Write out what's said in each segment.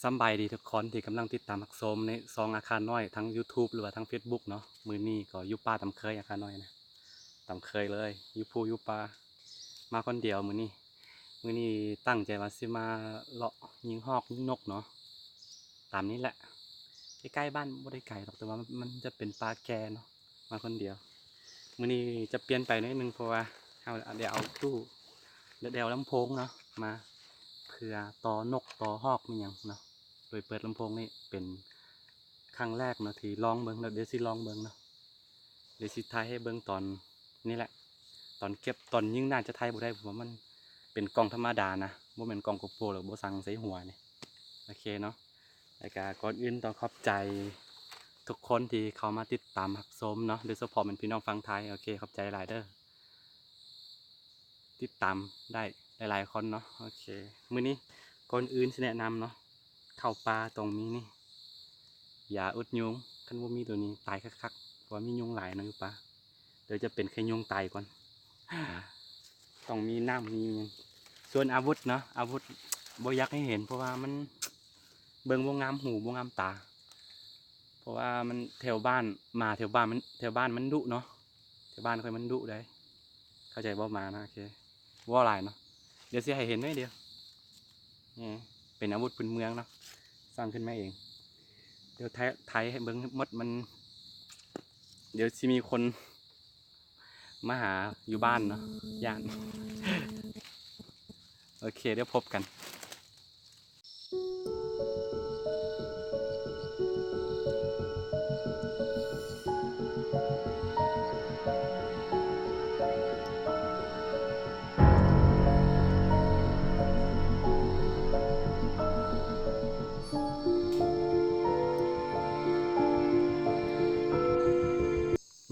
ສຳບາຍດີທຸກຄົນທີ່ກຳລັງຕິດຕາມຮັບຊົມໃນຊ່ອງອາຄານ້ອຍ ທັງຢູທູບ ຫຼືວ່າທາງເຟສບຸກເນາະ. ມື້ນີ້ກໍຢູ່ປ່າຕາມເຄີຍ ອາຄານ້ອຍນະ ຕາມເຄີຍເລີຍ ຢູ່ພູຢູ່ປ່າ ມາຄົນດຽວມື້ນີ້. ມື້ນີ້ຕັ້ງໃຈວ່າຊິມາເລາະຍິງຮອກຍິງນົກເນາະ ຕາມນີ້ແຫຼະ ໃກ້ໆບ້ານ ບໍ່ໄດ້ໄກດອກ ແຕ່ວ່າມັນຈະເປັນປ່າແກ່ເນາະ. ມາຄົນດຽວ. ມື້ນີ້ຈະປ່ຽນໄປໜ້ອຍໜຶ່ງ ເພາະວ່າເຮົາໄດ້ເອົາຕູ້ ໄດ້ເອົາລຳໂພງເນາະ ມາເພື່ອຕໍ່ນົກຕໍ່ຮອກແມ່ນຫຍັງເນາະ. ໂດຍເປີດລຳໂພງນີ້ເປັນຄັ້ງແລກເນາະ ທີ່ລອງເບິ່ງເນາະ. ດຽວຊິລອງເບິ່ງເນາະ ດຽວຊິຖ່າຍໃຫ້ເບິ່ງຕອນນີ້ແຫຼະ ຕອນເກັບ ຕອນຍິງໜ້າຈະຖ່າຍບໍ່ໄດ້ ເພາະວ່າມັນເປັນກ້ອງທຳມະດານະ ບໍ່ແມ່ນກ້ອງໂກໂປຣ ແລ້ວບໍ່ສັງໃສ່ຫົວນີ້. ໂອເຄເນາະ ແລ້ວກະກ່ອນອື່ນຕ້ອງຂອບໃຈທຸກຄົນທີ່ເຂົ້າມາຕິດຕາມຮັບຊົມເນາະ ໂດຍສະເພາະແມ່ນພີ່ນ້ອງຝັ່ງໄທ. ໂອເຄ ຂອບໃຈຫຼາຍເດີ ຕິດຕາມໄດ້ຫຼາຍໆຄົນເນາະ. ໂອເຄ ມື້ນີ້ກ່ອນອື່ນຊິແນະນຳເນາະ ເຂົ້າປ່າຕ້ອງມີນີ້ ຢາອຸດຍຸງ ຄັນບໍ່ມີໂຕນີ້ຕາຍຄັກໆ ເພາະວ່າມີຍຸງຫຼາຍເນາະຢູ່ປ່າ. ດຽວຈະເປັນໄຂ້ຍຸງຕາຍກ່ອນ ຕ້ອງມີນ້ຳມີຫຍັງ. ສ່ວນອາວຸດເນາະ ອາວຸດບໍ່ຢາກໃຫ້ເຫັນ ເພາະວ່າມັນເບິ່ງບໍ່ງາມຫູບໍ່ງາມຕາ ເພາະວ່າມັນແຖວບ້ານ ໝາແຖວບ້ານມັນ ແຖວບ້ານມັນດຸເນາະ ແຖວບ້ານຂ້ອຍມັນດຸໃດ໋ ເຂົ້າໃຈບໍ່ ໝານະ. ໂອເຄ ເວົ້າຫຼາຍເນາະ ດຽວຊິໃຫ້ເຫັນໜ້ອຍດຽວ. ນີ້ເປັນອາວຸດພື້ນເມືອງເນາະ ສ້າງຂຶ້ນມາເອງ. ດຽວໄທ ໄທໃຫ້ເບິ່ງໝົດ ມັນ ດຽວຊິມີຄົນມາຫາຢູ່ບ້ານເນາະ ຢ້ານ. ໂອເຄ ດຽວພົບກັນ.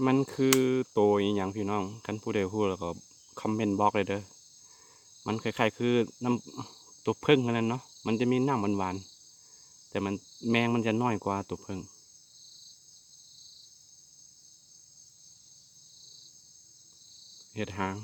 ມັນຄືໂຕອີ່ຫຍັງພີ່ນ້ອງ? ຄັນຜູ້ໃດຮູ້ແລ້ວກໍຄອມເມັນບອກໄດ້ເດີ້. ມັນຄ້າຍໆຄືນ້ຳ ໂຕເຜິ້ງຫັ້ນແຫຼະເນາະ ມັນຈະມີນ້ຳຫວານໆ ແຕ່ມັນ ແມງມັນຈະນ້ອຍກວ່າໂຕເຜິ້ງ. ເຮັດຫາງ.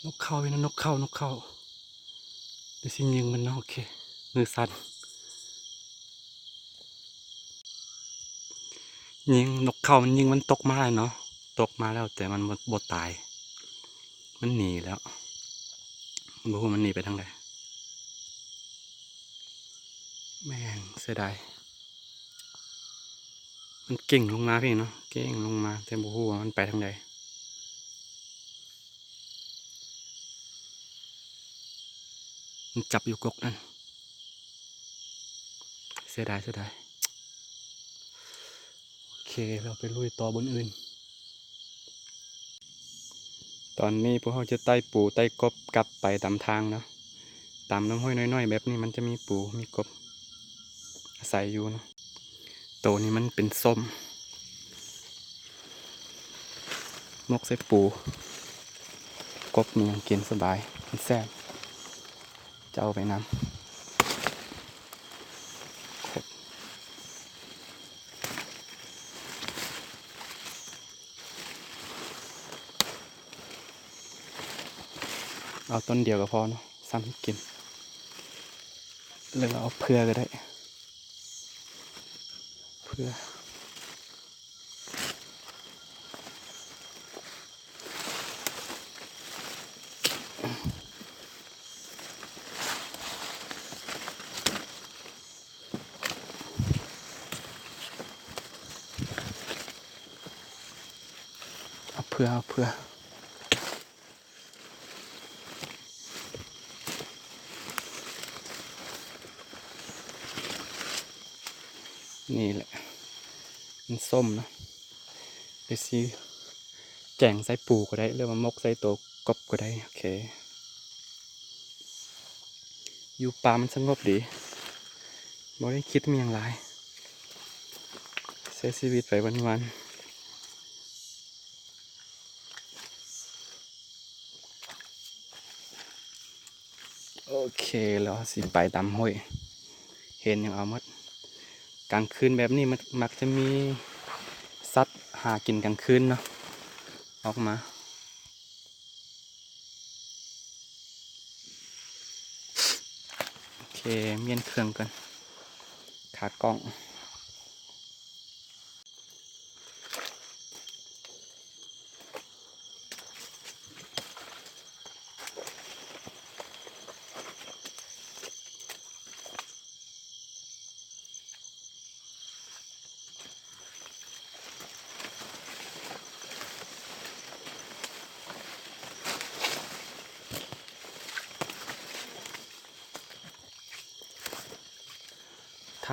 ນົກເຂົ້າ ພີ່ນ້ອງ ນົກເຂົ້າ ນົກເຂົ້າ. ດຽວຊິຍິງມັນເນາະ. ໂອເຄ ມືສັ່ນ. ຍິງນົກເຂົ້າ ມັນຍິງ ມັນຕົກມາແລ້ວເນາະ ຕົກມາແລ້ວ ແຕ່ມັນບໍ່ ບໍ່ຕາຍ ມັນໜີແລ້ວ. ບໍ່ຮູ້ມັນໜີໄປທາງໃດ. ແມ່ງເສຍດາຍ. ມັນເກັ່ງລົງມາພີ້ເນາະ ເກັ່ງລົງມາ ແຕ່ບໍ່ຮູ້ວ່າມັນໄປທາງໃດ. ມັນຈັບຢູ່ກົກນັ້ນ ເສຍດາຍ ເສຍດາຍ. ໂອເຄ ເຮົາໄປລຸຍຕໍ່ບ່ອນອື່ນ. ຕອນນີ້ພວກເຮົາຈະໄຕ່ປູໄຕ່ກົບກັບໄປຕາມທາງເນາະ. ຕາມລຳຫ້ວຍນ້ອຍໆແບບນີ້ມັນຈະມີປູມີກົບອາໄສຢູ່ເນາະ. ໂຕນີ້ມັນເປັນສົ້ມ ໝົກໃສ່ປູ ກົບນີ້ຍັງກິນສະບາຍ ມັນແຊບ ຈະເອົາໄປນຳ. ເອົາຕົ້ນດຽວກໍພໍເນາະ ຊ້ຳກິນ ຫຼືວ່າເອົາເຜື່ອກໍໄດ້ ເຜື່ອ ເອົາເຜື່ອ ເອົາເຜື່ອ. ນີ້ແຫຼະ ມັນສົ້ມເນາະ ໄປຊື້ແກງໃສ່ປູກໍໄດ້ ຫຼືວ່າໝົກໃສ່ໂຕກົບກໍໄດ້. ໂອເຄ ຢູ່ປ່າມັນສະຫງົບດີ ບໍ່ໄດ້ຄິດມີຫຍັງຫຼາຍ ໃຊ້ຊີວິດໄປວັນໆ. ໂອເຄ ແລ້ວເຮົາຊິໄປຕາມຫ້ວຍ ເຫັນຫຍັງເອົາໝົດ. ກາງຄືນແບບນີ້ມັນມັກຈະມີສັດຫາກິນກາງຄືນເນາະ ອອກມາ. ໂອເຄ ປ່ຽນເຄື່ອງກ່ອນ ຂາກ້ອງ.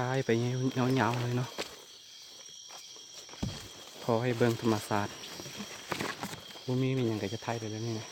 ຖ່າຍໄປຍາວໆເລີຍເນາະ ພໍໃຫ້ເບິ່ງທຳມະຊາດ ບໍ່ມີແມ່ນຫຍັງກໍຈະຖ່າຍໄປແບບນີ້ນະ.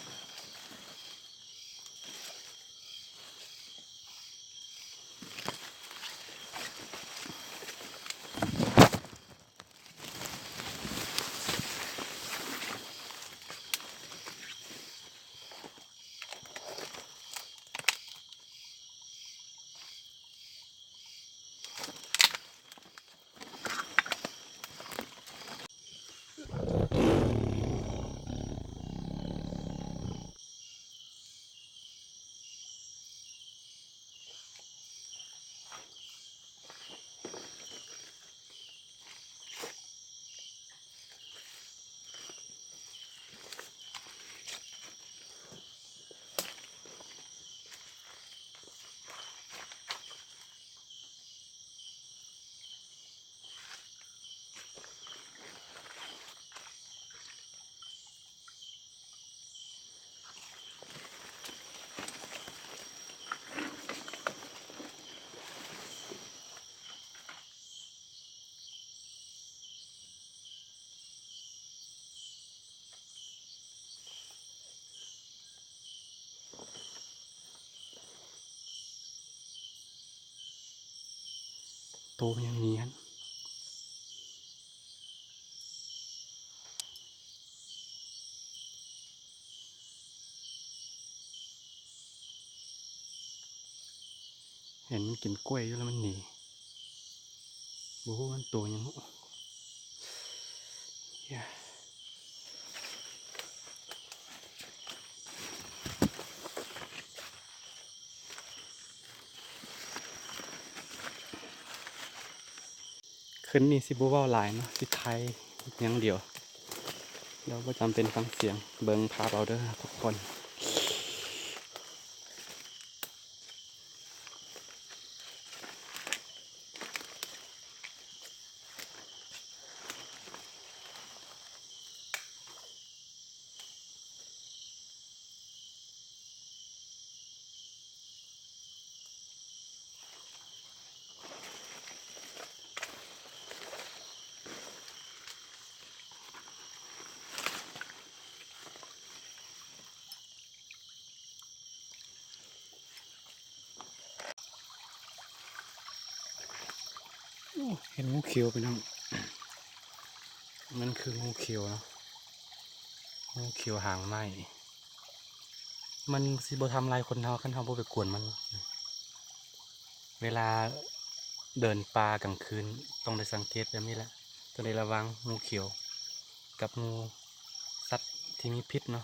ໂຕຍັງມີຫັ້ນ ເຫັນມັນກິນກ້ວຍຢູ່ແລ້ວມັນໜີ ບໍ່ຮູ້ມັນໂຕຫຍັງ. ຄືນນີ້ຊິບໍ່ເວົ້າຫຼາຍເນາະ ຊິຖ່າຍຢ່າງດຽວ ແລ້ວບໍ່ຈຳເປັນຟັງສຽງ ເບິ່ງພາບເອົາເດີທຸກຄົນ. ເຫັນງູຂຽວພີ່ນ້ອງ ມັນຄືງູຂຽວເນາະ ງູຂຽວຫາງໄມ້ ມັນຊິບໍ່ທຳລາຍຄົນເຮົາ ຄັນເຮົາບໍ່ໄປກວນມັນເນາະ. ເວລາເດີນປ່າກາງຄືນ ຕ້ອງໄດ້ສັງເກດແບບນີ້ແຫຼະ ຕ້ອງໄດ້ລະວັງງູຂຽວກັບງູສັດທີ່ມີພິດເນາະ.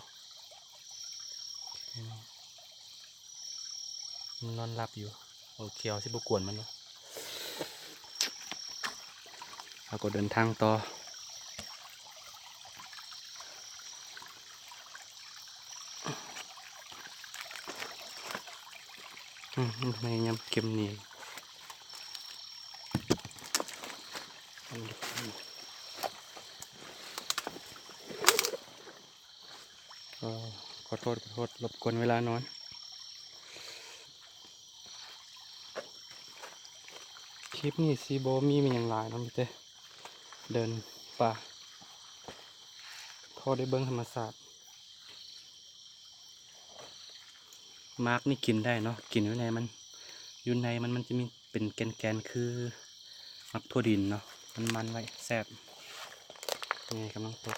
ມັນນອນຫຼັບຢູ່ ໂອເຄ ເຮົາຊິບໍ່ກວນມັນເນາະ ເຮົາກໍເດີນທາງຕໍ່. ອືມ ມັນພະຍາຍາມເກັບໜີ ຂໍໂທດ ຂໍໂທດ ລົບກວນເວລານອນ. ຄລິບນີ້ຊິບໍ່ມີຫຍັງຫຼາຍເນາະ ມີແຕ່ເດີນປ່າ ພໍໄດ້ເບິ່ງທຳມະຊາດ. ໝາກນີ້ກິນໄດ້ເນາະ ກິນຢູ່ໃນມັນ ຢູ່ໃນມັນ ມັນຈະມີເປັນແກ່ນໆ ຄືໝາກຖົ່ວດິນເນາະ ມັນໆ ໄວ້ ແຊບ. ນີ້ກຳລັງຕົກ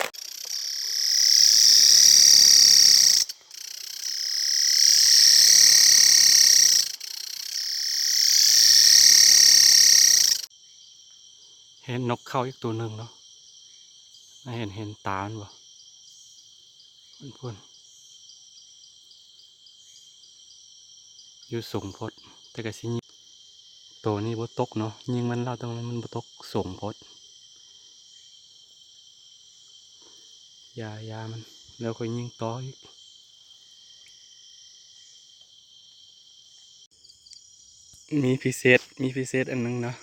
ເຫັນນົກເຂົາອີກໂຕໜຶ່ງເນາະ ເຫັນ ເຫັນຕາມັນບໍ່? ພຸ້ນ ຢູ່ສູງໂພດ ແຕ່ກະຊິຍິງ ໂຕນີ້ບໍ່ຕົກເນາະ ຍິງມັນແລ້ວ ແຕ່ວ່າມັນບໍ່ຕົກ ສູງໂພດ. ຢ່າ ຢ່າມັນ ແລ້ວຄ່ອຍຍິງຕໍ່ອີກ. ມີພິເສດ ມີພິເສດອັນໜຶ່ງເນາະ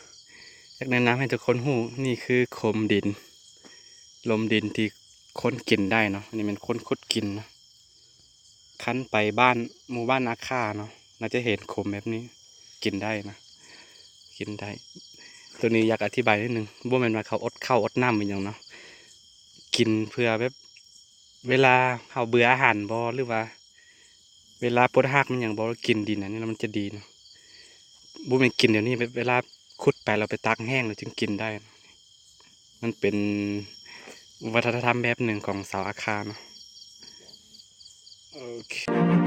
ຢາກແນະນຳໃຫ້ທຸກຄົນຮູ້ ນີ້ຄືໂຄມດິນ ລົມດິນທີ່ຄົນກິນໄດ້ເນາະ ອັນນີ້ແມ່ນຄົນຂຸດກິນເນາະ. ຄັນໄປບ້ານ ໝູ່ບ້ານນາຄາເນາະ ໜ້າຈະເຫັນໂຄມແບບນີ້ ກິນໄດ້ນະ ກິນໄດ້. ໂຕນີ້ຢາກອະທິບາຍນິດໜຶ່ງ ບໍ່ແມ່ນວ່າເຂົາອົດເຂົ້າອົດນ້ຳອີ່ຫຍັງເນາະ ກິນເພື່ອແບບ ເວລາເຮົາເບື່ອອາຫານບໍ ຫຼືວ່າເວລາປົວດຮາກມັນຫຍັງບໍ ກິນດິນອັນນີ້ແລ້ວມັນຈະດີເນາະ. ບໍ່ແມ່ນກິນດຽວນີ້ ແບບເວລາຂຸດໄປແລ້ວໄປຕາກແຫ້ງແລ້ວຈຶ່ງກິນໄດ້. ມັນເປັນວັດທະນະທຳແບບໜຶ່ງຂອງຊາວອາຄາເນາະ. ໂອເຄ.